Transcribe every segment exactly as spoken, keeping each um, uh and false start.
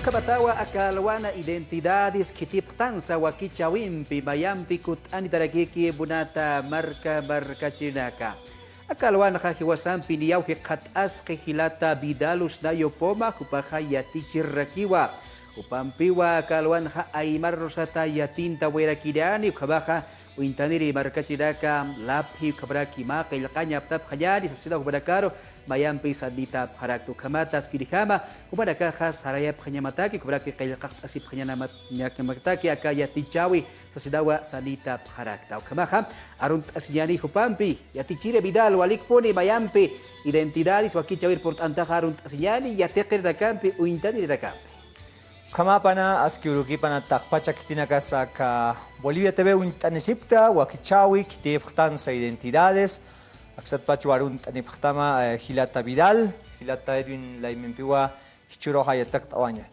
Ukhamatawa aka alwana identidades khitipxtansa wakichäwimpi mayampi kutt'anitarakiki munata marka markachirinaka. Aka alwanxa jiwasampi niyaw jikxatt'asqi jilata Vidal Usnayo Poma, jupaxa yatichirirakiwa. Jupampiwa aka alwanxa aymar rusata yatintawayarakirani, ukhamaxa uñtaniri markachirinaka, laphi ukhamaraki mä qillqañ aptapxañäni sasina jumanakaru, mayampi sanitapxarakta. Ukhamata askirjama jumanakaxa sarayapxañamataki, ukhamaraki qillqaqt'asipxañamataki aka yatichäwi sasinawa sanitapxarakta. Ukhamaxa arunt'asiñäni jupampi, yatichiri Vidal, walikpuni mayampi identidades wakichäwir purt'antaxa arunt'asiñäni, yatiqirinakampi, uñtanirinakampi. Ukhamapana, aski urukipana taqpacha khitinakasa aka Bolivia T V uñt'anisipkta, wakichäwi khitipxtansa identidades, aksatpach arunt'anipxtama, eh, jilata Vidal, jilata Edwin laymimpiwa jichhüruxa yatiqt'awañäni.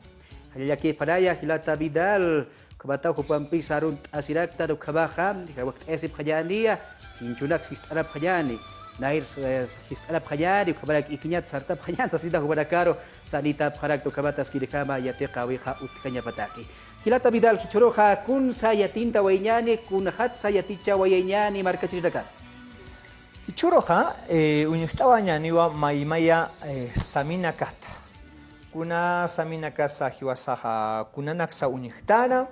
Jallallakïpanaya jilata Vidal, ukhamataw jupampisa arunt'asiraktan ukhamaxa, jiwakt'ayasipxañäniya, kinchunak sist'arapxañäni, nayr, eh, sist'arapxañäni, ukhamarak ikiñat sartapxañäni sasina jumanakaru sanitapxarakta. Ukhamata askirjama yatiqäwixa utjañapataki. Jilata Vidal, jichhüruxa kunsa yatintawayañäni, kunxatsa yatichawayañäni markachirinakar. Jichhüruxa, eh, uñjt'awañäniwa maymaya, eh, saminakata. Kuna saminakasa jiwasaxa kunanaksa uñjtäna,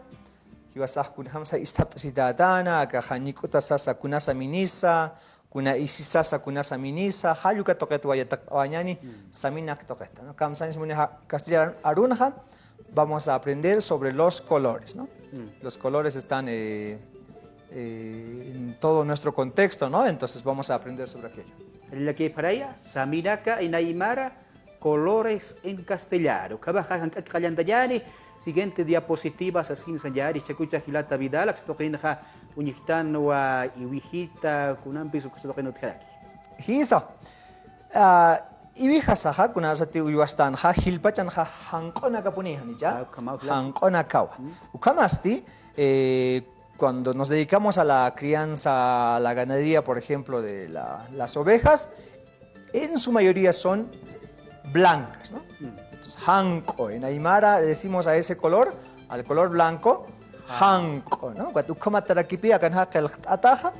jiwasax kunjamsa isthapt'asitätäna, akaxa ñik'utasasa kuna saminisa, kuna isisasa kuna saminisa, jall uka tuqitwa yatiqt'awayañäni, saminak tuqita, ¿no? Kamsañs munixa castellano arunxa, vamos a aprender sobre los colores, ¿no? Los colores están, eh, eh, en todo nuestro contexto, ¿no? Entonces vamos a aprender sobre aquello. Jallallakïpanaya, saminaka en aymara, colores en castellano. Ukhamaxa jank'aki qallantañäni, siguiente diapositiva sasin sañäni, jichhakucha jilata Vidal, aksa tuqinxa uñjtanwa iwijita, kunampis uksa tuqin utjaraki. Jisa. Ah, iwijasaxa, kunasati uywastänxa, jilpachanxa janq'unakapunixa, ¿no? Ah, ukhamaw, claro. Janq'unakawa. Ukhamasti, eh, cuando nos dedicamos a la crianza, a la ganadería, por ejemplo, de la, las ovejas, en su mayoría son blancas, ¿no? Entonces, janq'u, en aymara decimos a ese color, al color blanco, janq'u, ¿no? Ukat ukhamatarakipi akanxa qillqt'ataxa,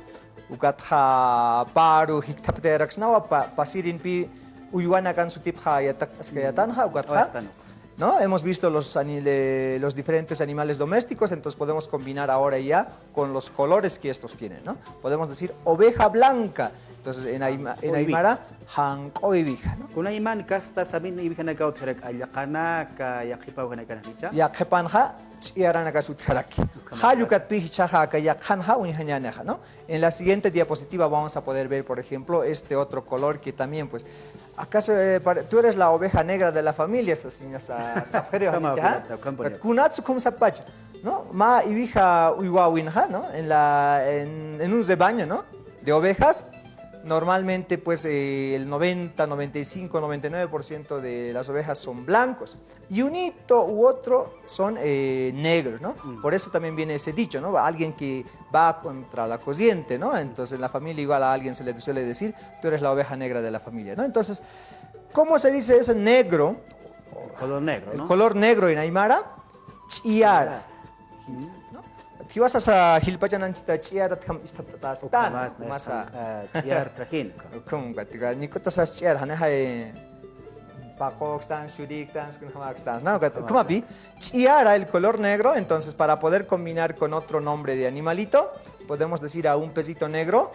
ukatxa paru jikthaptayaraksnawa, pa-, pasirinpi uywanakan sutipxa yatiqt'askayatanxa, ukatxa, ¿no? Hemos visto los ani-, le-, los diferentes animales domésticos, entonces podemos combinar ahora ya con los colores que estos tienen, ¿no? Podemos decir oveja blanca. Entonces, en ayma-, en aymara, janq'u iwija, ¿no? Kunayman kasta samin iwijanakaw utjarak, allaqanaka, yaqhipawjanakanxa, ¿no? Yaqhipanxa, ch'iyaranakas utjaraki. Jall ukatpï jichhaxa aka yaqhanxa uñjañänixa, ¿no? En la siguiente diapositiva vamos a poder ver, por ejemplo, este otro color que también, pues, ¿acaso, eh, pare-, tú eres la oveja negra de la familia? Sasiñasa, sapxiri, ¿no? Kunats ukham sapacha, ¿no? Mä iwija uywawinxa, ¿no? En la, en, en un rebaño, ¿no? De ovejas, normalmente, pues, eh, el noventa, noventa y cinco, noventa y nueve por ciento de las ovejas son blancos. Y un hito u otro son, eh, negros, ¿no? Por eso también viene ese dicho, ¿no? Alguien que va contra la corriente, ¿no? Entonces, en la familia igual a alguien se le suele decir, "Tú eres la oveja negra de la familia", ¿no? Entonces, ¿cómo se dice ese negro? El color negro, ¿no? El color negro en aymara, ch'iyara. ¿No? Jiwasasa jilpachan anchita ch'iyaratkam isthapt'atäsktan, ukhamasa, ah, ch'iyar trajin. Ukham, ukat, ñik'utasas ch'iyar, janixa, eh, paquktan, churiktan, kunjamakstan, ¿no? Ukat, ukhamapi, ch'iyara, el color negro, entonces para poder combinar con otro nombre de animalito, podemos decir a un perrito negro,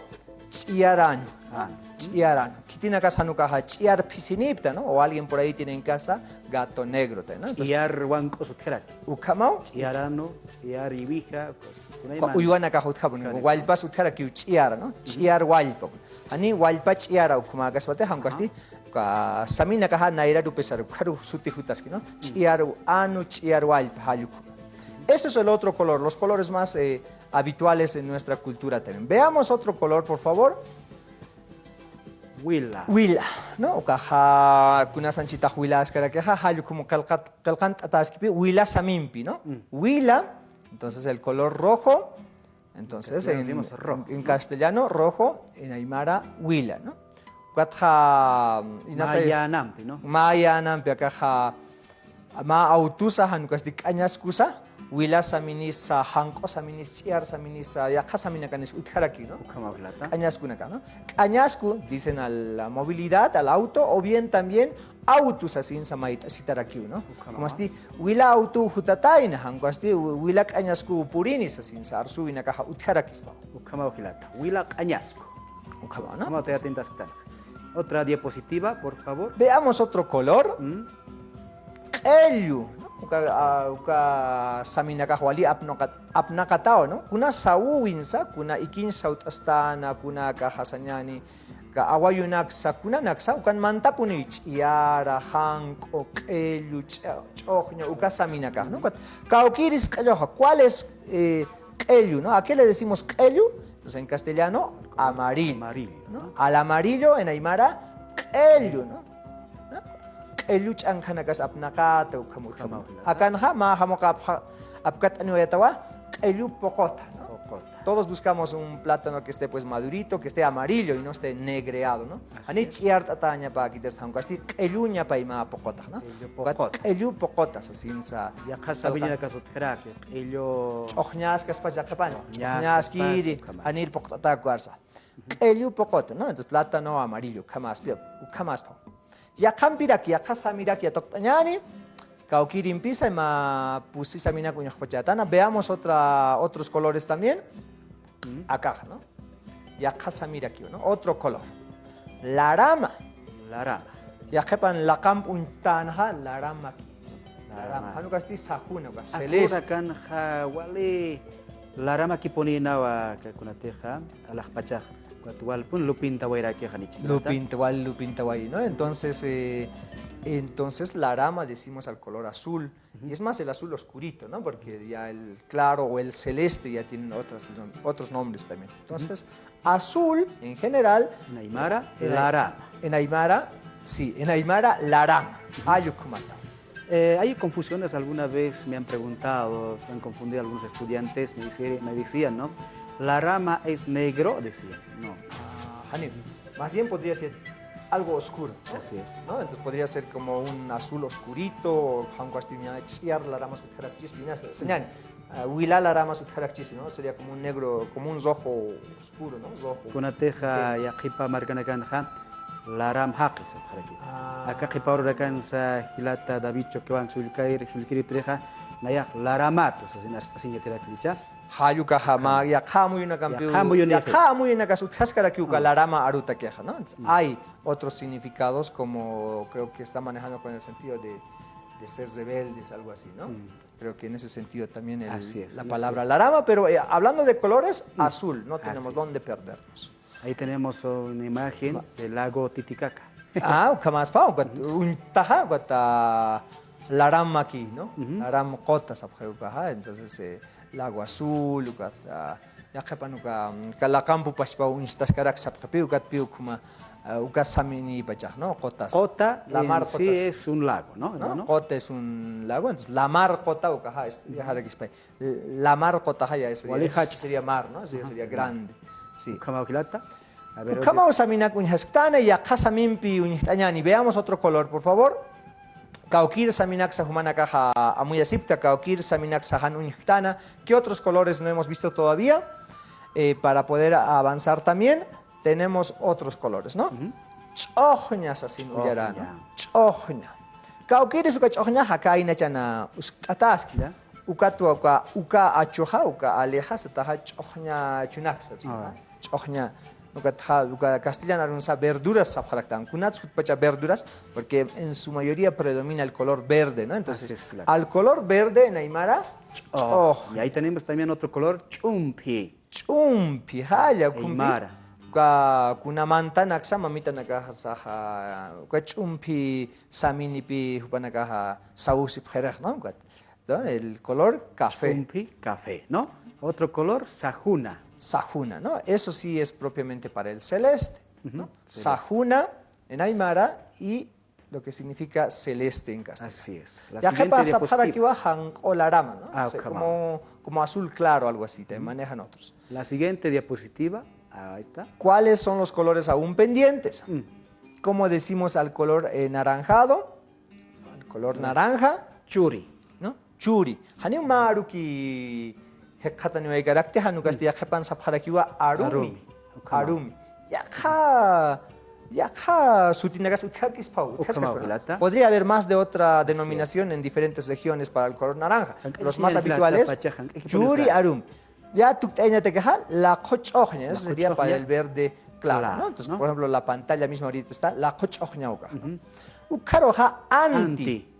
ch'iyarano, ¿no? Ch'iyarano. Khitinakas jan ukaxa ch'iyar phisinipta, ¿no? O alguien por ahí tiene en casa gato negro, ¿no? Entonces, ch'iyar wank'us utjaraki. Ukhamaw. Ch'iyarano, ch'iyar iwija, kunayman. Uywanakax utjapuni, wallpas utjaraki ch'iyara, ¿no? Ch'iyar wallpa. Jani wallpa ch'iyara ukhamäkaspati, jan ukasti, uka saminakaxa nayraru pesar, ukharu suti jutaski, ¿no? Ch'iyar anu, ch'iyar wallpa, jall ukhu. Ese es el otro color, los colores más, eh, habituales en nuestra cultura también. Veamos otro color, por favor. Wila. Wila, ¿no? Ukaxa, kunasanchitax wilaskarakixa, jall ukham qillqat-, qillqant'ataskipi, wila samimpi, ¿no? Wila, entonces el color rojo, entonces en, en castellano, rojo, en aymara, wila, ¿no? Ukatxa, inasa, mä yänampi, ¿no? Mä yänampi, akaxa, Mä awtusa jan ukasti k'añaskusa, wila saminisa, janq'u saminisa, ch'iar saminisa, yaqha saminakanis utjarakiw, ¿no? Ukhamaw jilata. K'añaskunaka, ¿no? K'añasku, dicen a la movilidad, al auto, o bien también auto sasinsa mayt'asitarakiw, ¿no? Ukhamaw. Kumasti, wila auto jutatayna, jan ukasti, wila k'añasku purini sasinsa, arsuwinakaxa utjarakispa. Ukhamaw jilata. Wila k'añasku. Ukhamaw, ¿no? Ukhamaw, tayatinkasktana. Otra diapositiva, por favor. Veamos otro color. Mm. Q'ellu, ¿no? Uka, ah, uka saminakax wali apnaqat-, apnaqataw, ¿no? Kuna sawuwinsa, kuna ikiñ sawt'astan, kuna akaxa sañäni, ka awayunaksa, kunanaksa, ukan mantapuni ch'iara, janq'u, q'ellu, ch'a-, ch'uxña, uka saminakax, ¿no? Ukat kawkïris q'elluxa, ¿cuál es, eh, q'ellu, ¿no? ¿A qué le decimos q'ellu? Entonces, en castellano, amarillo, ¿no? Amarillo, ¿no? Al amarillo, en aymara, q'ellu, ¿no? ¿No? Q'ellu ch'ankanakas apnaqata, ukham, ukham. Ukham, ukham. Akanxa, mä jamuqa apxa-, apkat'aniwayatawa, q'ellu puqutha, ¿no? Puqutha. Todos buscamos un plátano que esté, pues, madurito, que esté amarillo y no esté negreado, ¿no? Así es. Jani ch'iart'atäñapäkitasa, jan ukasti q'elluña pay mä puqutha, ¿no? Q'ellu puqutha. Q'ellu puqutha sasinsa. Yaqha samininakas utjaraki, q'ellu. Ch'uxñaskaspa yaqhipan. Ch'uxñaskiri, ukhama. Janir puqt'atäki arsa. Q'ellu puqutha, ¿no? Entonces, plátano amarillo, ukhamaspa, ukhamaspa. Yaqhampiraki, yaqha samiraki yatuqt'añäni, kawkïrimpisa, mä pusi saminak uñjpachätana. Veamos otra, otros colores también. Akax, ¿no? Yaqha samirakiw, ¿no? Otro color. Larama. Larama. Yaqhipan laqamp uñtänxa laramaki. Larama. Larama. Jan ukasti sajuna, uka celeste. Akanxa wali laramakipunïnawa, kunatixa, alaxpachax. Ukat walpun lupintawayrakix, janichi. Lupinta, wal lupintaway, ¿no? Entonces, eh, entonces larama decimos al color azul. Y es más el azul oscurito, ¿no? Porque ya el claro o el celeste ya tienen otras nom-, otros nombres también. Entonces, azul, en general, en aymara, en ay-, larama. En aymara, sí, en aymara, larama. Jall ukhamaw. Eh, hay confusiones, alguna vez me han preguntado, se han confundido algunos estudiantes, me dice-, me decían, ¿no? "Larama es negro", decían. No. Ah, jani. Más bien podría ser algo oscuro, ¿no? Así es. ¿No? Entonces podría ser como un azul oscurito, o jan ukasti uña ch'iar laramas utjarakchispi, ¿no? Sañäni, ah, wila laramas utjarakchispi, ¿no? Sería como un negro, como un rojo oscuro, ¿no? Rojo. Kunatixa, bien, yaqhipa markanakanxa, laram jaqi sapxaraki. Ah. Aka qhipa ururakansa jilata David Choquehuanca sullkir-, sullkiriptirixa, nayax laramatu, sasin, sasin yatirakiricha. Jall ukaxa mä, yaqha amuyunakampiw, yaqha amuyunakas utjaskarakiw uka larama arutakixa, ¿no? Entonces, hay otros significados, como creo que está manejando con el sentido de, de ser rebeldes, algo así, ¿no? Creo que en ese sentido también el, así es, la palabra larama, pero, eh, hablando de colores, azul, no tenemos dónde perdernos. Así es. Ahí tenemos una imagen del lago Titicaca. Ah, ukhamaspa, ukat, uñtaxa, ukat, ah, laramaki, ¿no? Laram quta sapxi ukaxa, entonces, eh, lago azul, ukat, ah, yaqhipan uka, mm, uka laqamp paspa uñstaskarak sapxipi, ukatpï ukhama, ah, uka saminipachax, ¿no? Qutas. Quta en sí es un lago, ¿no, hermano? Quta es un lago, entonces, lamar quta ukaxa, es, ya jarakispay. Lamar qutaxa ya sería, sería mar, ¿no? Sería, sería grande. Sí. Ukhamaw jilata. A ver, ukhamaw saminak uñjasktana, yaqha samimpi uñjt'añäni. Veamos otro color, por favor. Kawkïr saminaksa jumanakaxa amuyasipkta, kawkïr saminaksa jan uñjktäna. ¿Qué otros colores no hemos visto todavía? Eh, para poder avanzar también. Tenemos otros colores, ¿no? Ch'uxña sasin uyaräna. Ch'uxña. Ch'uxña. Kawkïris uka ch'uxñaxa aka aynachana uskt'atäski. Ya. Ukatwa uka, uka achuxa, uka alixa, sataxa ch'uxña chunaksa, ¿no? Ch'uxña. Ukatxa, uka castellan arunsa verduras sapxaraktan. Kunats jutpacha verduras, porque en su mayoría predomina el color verde, ¿no? Entonces, así es, claro, al color verde en aymara, ch'uxña. Y ahí tenemos también otro color, ch'umphi. Ch'umphi, jalla, ukhumpi. Aymara. Uka kuna mantanaksa, mamitanakaxa, uka ch'umphi saminipï jupanakaxa sawsipxirix, ¿no? Ukat, ¿no? El color café. Ch'umphi, café, ¿no? Otro color, sajuna. Sajuna, ¿no? Eso sí es propiamente para el celeste, ¿no? Celeste. Sajuna en aymara y lo que significa celeste en castellano. Así es. La siguiente diapositiva. Yaqhipa sapxarakiwa janq'u larama, ¿no? Ah, se-, como, como azul claro, algo así, también manejan otros. La siguiente diapositiva, ahí está. ¿Cuáles son los colores aún pendientes? Como decimos al color, eh, naranjado, al color naranja, Churi, ¿no? Churi. Janiw mä aruki jikxataniwaykarakti, jan ukasti yaqhipan sapxarakiwa arumi. Arumi. Ukhama. Arumi. Yaqha, yaqha sutinakas utjakispaw, utjaskaspaw. Ukhama, jilata. Podría haber más de otra denominación en diferentes regiones para el color naranja. Los más habituales, churi, arumi. Ya tukt'ayañataki ja, laqhu ch'uxña, eso sería para el verde claro, ¿no? Entonces, por ejemplo, la pantalla misma ahorita está, laqhu ch'uxña ukaxa. Ujú. Ukharuxa anti. Anti.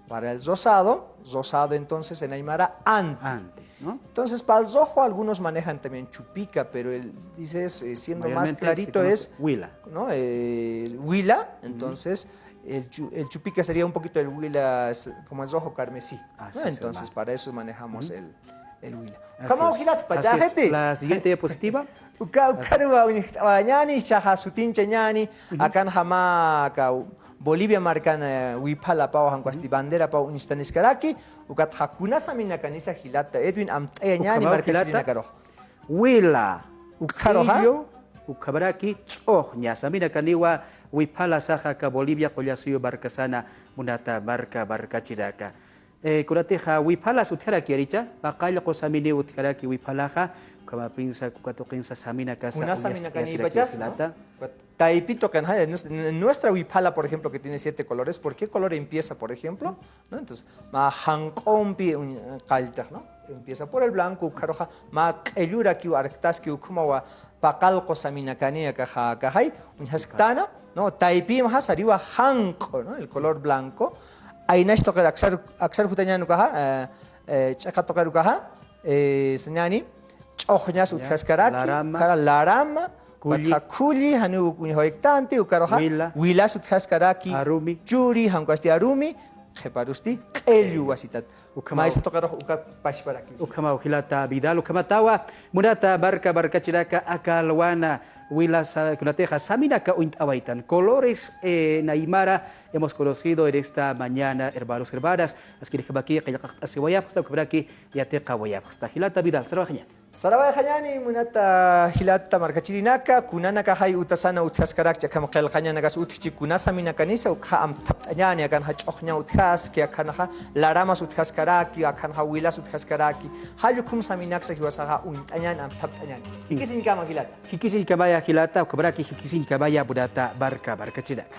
Para el rosado, rosado entonces en aymara anti. Anti, ¿no? Entonces, para el rojo algunos manejan también chupica, pero él dice, es, eh, siendo más clarito es, ¿no? Eh, huila, entonces el chu-, el chupica sería un poquito el huila, es como el rojo carmesí, ¿no? Entonces, para eso manejamos el, el huila. Ukhamaw jilat, pachäxiti. La siguiente diapositiva. Uka, ukaruwa uñjt'awañäni, jichhaxa sutinchañäni, akanxa mä aka Bolivia markan, eh, wiphala apaw, jan ukasti bandera apaw uñstanïskaraki, ukatxa kuna saminakanisa jilata Edwin amt'ayañäni markachirinakaruxa. Wila. Ukharuxa. Q'illu, ukhamaraki ch'uxña saminakaniwa wiphalasaxa aka Bolivia qullasuyu markasana munata marka markachiraka. Eh, kunatixa wiphalas utjaraki yaricha, paqallqu saminiw utjaraki wiphalaxa, ukhamapinsa, uka tuqinsa saminakasa. Kuna saminakanïpachas, ¿no? Taypi tuqinxa, en nues-, en nuestra wiphala, por ejemplo, que tiene siete colores, ¿por qué color empieza, por ejemplo? ¿No? Entonces, mä janq'umpi uñ-, qalltax, ¿no? Empieza por el blanco, ukharuxa mä q'illurakiw arktaski, ukhamawa paqallqu saminakani akaxa, akaxay, uñjasktana, ¿no? Taypimxa sariwa janq'u, ¿no? El color blanco. Aynax tuqir aksar, aksar jutañäni ukaxa, eh, eh, ch'iqa tuqir ukaxa, eh, sañäni, ch'uxñas utjaskaraki, larama, ukara larama, kulli, ukatxa kulli, janiw uñjawayktanti, ukaruxa, wila, wilas utjaskaraki, arumi, churi, jan ukasti arumi, qhiparusti, q'illu wasitat. Ukhamaw. Maestra tuqirux uka pachparaki. Ukhamaw jilata Vidal, ukhamatawa, munata marka markachiraka aka alwana, wila sa-, kunatixa saminaka uñt'awaytan. Colores, eh, en aymara hemos conocido en esta mañana, hermanos, hermanas. Askirjamaki, qillqaqt'asiwayapxta, ukhamaraki yatiqawayapxta. Jilata Vidal, sarawayxañäni. Sarawayxañäni, munata jilata markachirinaka, kunanakaxay utasana utjaskarakchi, akham qillqañanakas utjchi kuna saminakanisa, ukxa amthapt'añäni, akanxa ch'uxña utjaski, akanxa laramas utjaskaraki, akanxa wilas utjaskaraki, jall ukhum saminaksa jiwasaxa uñt'añäni, amthapt'añäni. Jikisiñkama jilata. Jikisiñkamaya jilata, ukhamaraki jikisiñkamaya munata marka markachiraka.